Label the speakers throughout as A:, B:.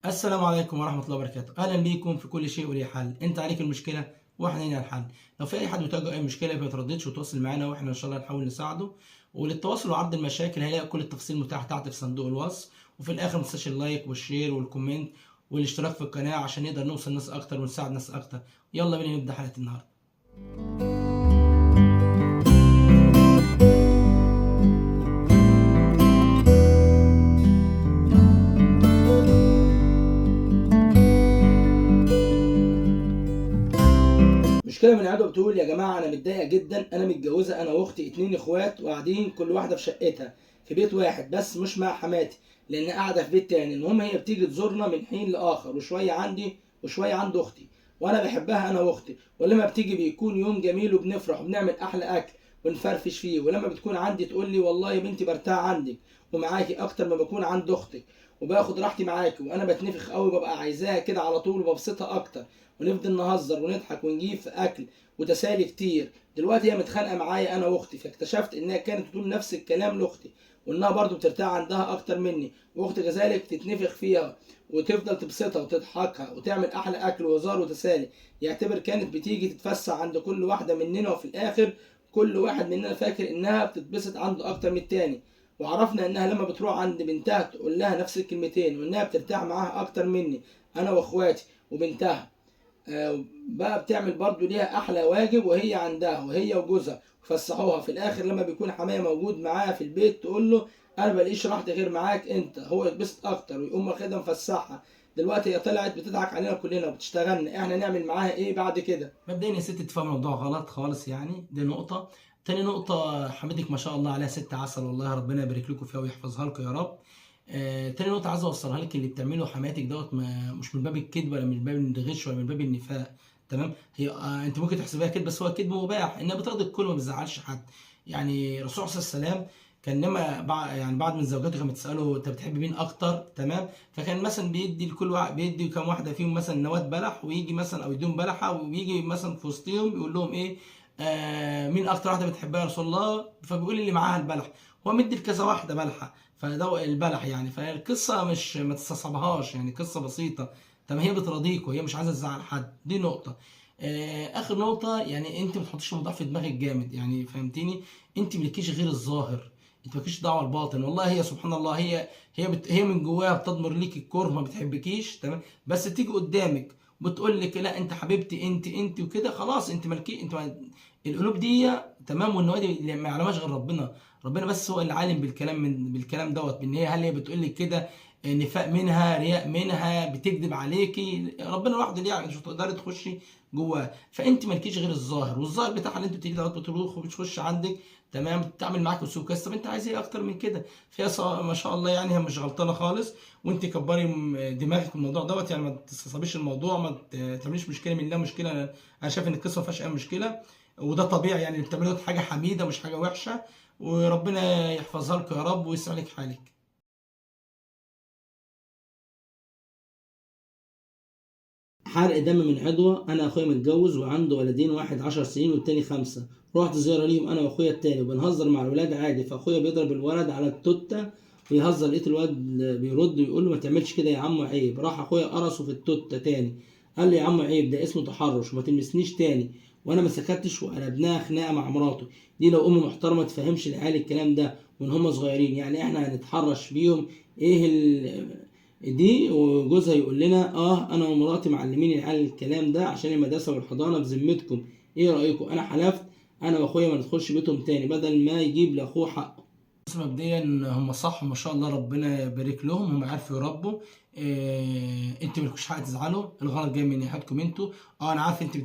A: السلام عليكم ورحمة الله وبركاته. أهلا بيكم في كل شيء وليه حل. أنت عليك المشكلة وإحنا لنا الحل. لو في أي حد متواجه أي مشكلة ما ترددش وتواصل معانا، وإحنا إن شاء الله نحاول نساعده. وللتواصل وعرض المشاكل هيلاقي كل التفاصيل متاحة تحت في صندوق الوصف. وفي الآخر ما تنساش ال like وال share وال comment والاشتراك في القناة عشان نقدر نوصل ناس أكتر ونساعد ناس أكتر. يلا بينا نبدأ حلقة النهاردة. مشكلة من عدوى بتقول يا جماعة أنا متضايقة جدا، أنا متجوزة أنا وأختي 2 إخوات وقاعدين كل واحدة في شقتها في بيت واحد، بس مش مع حماتي لأن قاعدة في بيت تاني. المهم هي بتيجي تزورنا من حين لآخر، وشوية عندي وشوية عند أختي، وأنا بحبها أنا وأختي، ولما بتيجي بيكون يوم جميل وبنفرح وبنعمل أحلى أكل ونفرفش فيه. ولما بتكون عندي تقول لي والله يا بنتي برتاح عندك ومعاكي أكتر ما بكون عند أختك، وباخد راحتي معاكي، وأنا بتنفخ قوي وببقى عايزاها كده على طول وببسطها أكتر، ونفضل نهزر ونضحك ونجيب في اكل وتسالي كتير. دلوقتي هي متخانقه معايا انا واختي، فاكتشفت انها كانت بتقول نفس الكلام لاختي، وانها برضو بترتاح عندها اكتر مني، واختي كذلك تتنفخ فيها وتفضل تبسطها وتضحكها وتعمل احلى اكل وهزار وتسالي. يعتبر كانت بتيجي تتفسح عند كل واحدة مننا، وفي الاخر كل واحد مننا فاكر انها بتتبسط عنده اكتر من التاني. وعرفنا انها لما بتروح عند بنتها تقول لها نفس الكلمتين، وانها بترتاح معاها اكتر مني انا واخواتي وبنتها. بقى بتعمل برضو ليها احلى واجب وهي عندها، وهي وجوزها وفسحوها. في الاخر لما بيكون حماية موجود معاها في البيت تقول له انا بلاقيش راحتي غير معاك انت، هو يتبسط اكتر ويقوم واخدها مفسحها. دلوقتي هي طلعت بتضحك علينا كلنا وبتشتغلنا، احنا نعمل معاها ايه بعد كده؟ مبدئيا يا ست تفهم الموضوع غلط خالص، يعني دي نقطة. تاني نقطة، حماتك ما شاء الله عليها ست عسل، والله ربنا يبارك لكم فيها ويحفظها لكم يا رب. تاني نقطة عايز اوصلها لك، اللي بتعمله حماتك دوت مش من باب الكذب ولا من باب الغش ولا من باب النفاق، تمام؟ هي انت ممكن تحسبها كذب، بس هو كذب مباح، انها بترضي الكل وما بتزعلش حد. يعني الرسول صلى الله عليه وسلم كان لما يعني بعض من زوجاته كانت بتساله انت بتحب مين اكتر، تمام؟ فكان مثلا بيدي لكل واحد، بيدي كام واحدة فيهم مثلا نواه بلح، ويجي مثلا او يديهم بلحه، ويجي مثلا في وسطهم يقول لهم ايه، مين اكتر واحدة بتحبها يا رسول الله؟ فبيقول اللي معاها البلح، هو مدي لكذا واحدة بلحه، فده البلح يعني. فالقصة مش ما تستصعبهاش، يعني قصة بسيطة. طب هي بتراضيك وهي مش عايزه تزعل حد، دي نقطة. اخر نقطة، يعني انت ما تحطيش الموضوع في دماغك جامد، يعني فهمتيني؟ انت مالكيش غير الظاهر، انت مالكيش دعوه الباطن. والله هي سبحان الله، هي من جواها بتضمر ليك الكره، ما بتحبكيش، تمام؟ بس تيجي قدامك بتقول لك لا انت حبيبتي، انت وكده، خلاص انت مالكي، انت القلوب دي تمام، والنوادي ما يعلمهاش غير ربنا، ربنا بس هو اللي عالم بالكلام، من بالكلام دوت، بان هي هل هي بتقول لك كده نفاق منها، رياء منها، بتكذب عليكي، ربنا لوحده اللي يعلم، مش هتقدري تخشي جواه. فانت مالكيش غير الظاهر، والظاهر بتاعها اللي انت بتيجي دوت بتروح وبتخش عندك، تمام؟ بتعمل معاك اسلوب كويس. طب انت عايز ايه اكتر من كده؟ فيها ما شاء الله يعني هي مش غلطانة خالص، وانت كبري دماغك الموضوع دوت، يعني ما تستصعبيش الموضوع، ما تعمليش مشكلة من لا مشكلة. انا شايف ان القصة ما فيهاش اي مشكلة، وده طبيعي، يعني اللي بتعملوه حاجة حميده مش حاجة وحشة، وربنا يحفظها لكم يا رب ويسعدك حالك. حرق دم من عدوى. انا اخويا متجوز وعنده ولدين، واحد 10 سنين والتاني 5. رحت زيارة ليهم انا واخويا التاني، وبنهزر مع الولاد عادي، فاخويا بيضرب الولد على التوته ويهزر، لقيت الولد بيرد ويقول له ما تعملش كده يا عمو عيب. راح اخويا قرصة في التوته تاني، قال له يا عمو عيب، ده اسمه تحرش وما تلمسنيش تاني. وانا ما سكتش وقلبناها خناقه مع مراته. دي لو ام محترمه ما تفهمش العيال الكلام ده وان هم صغيرين، يعني احنا هنتحرش بيهم ايه دي؟ وجوزها يقول لنا انا ومراتي معلمين العيال الكلام ده عشان المدرسة والحضانه، بذمتكم ايه رايكم؟ انا حلفت انا واخويا ما ندخلش بيتهم تاني بدل ما يجيب لاخوه حقه. بس مبدئيا هم صح وما شاء الله ربنا يبارك لهم، هم عارفوا يربوا. انت مالكوش حق تزعلوا، الغلط جاي من ناحيتكم انتوا. انا عارف انت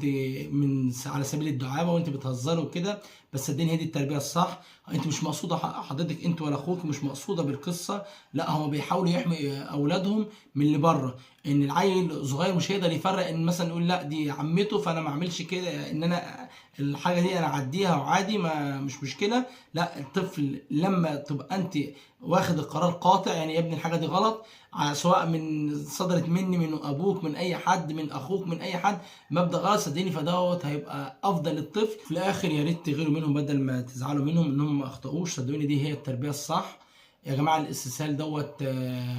A: من على سبيل الدعابة وانت بتهزروا وكده، بس صدقني هي دي التربية الصح. انت مش مقصوده حضرتك انت ولا اخوك مش مقصوده بالقصة، لا هم بيحاولوا يحمي اولادهم من اللي بره، ان العيل صغير مش هيقدر يفرق، ان مثلا يقول لا دي عمته فانا ما اعملش كده، ان انا الحاجة دي انا اعديها وعادي ما مش مشكلة. لا الطفل لما تبقى انت واخد القرار قاطع، يعني يا ابني الحاجة دي غلط، سواء من صدرت مني، من ابوك، من اي حد، من اخوك، من اي حد، مبدا غلط صدقني، فدوت هيبقى افضل للطفل. في الاخر يا ريت تغيروا منهم بدل ما تزعلوا منهم انهم ما اخطاوش، صدقوني دي هي التربية الصح. يا جماعة الاستسهال دوت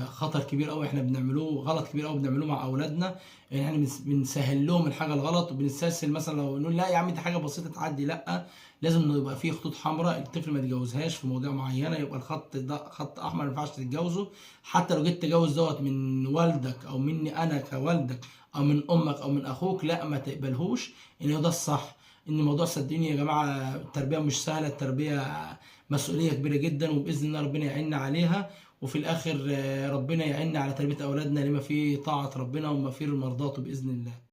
A: خطر كبير قوي، احنا بنعملوه غلط كبير قوي بنعملوه مع اولادنا. يعني احنا بنسهل لهم الحاجة الغلط، وبنستسهل مثلا لو نقول لا يا عم دي حاجة بسيطة تعدي، لا، لازم يبقى فيه خطوط حمراء، الطفل ما يتجوزهاش في مواضيع معينة، يبقى الخط ده خط احمر ما ينفعش تتجوزه. حتى لو جيت تجوز دوت من والدك او مني انا كوالدك او من امك او من اخوك، لا ما تقبلهوش، ان هو ده الصح. ان الموضوع صدقوني يا جماعة التربية مش سهلة، التربية مسؤولية كبيرة جدا، وباذن الله ربنا يعيننا عليها. وفي الاخر ربنا يعيننا على تربيه اولادنا لما في طاعة ربنا وما في مرضاته باذن الله.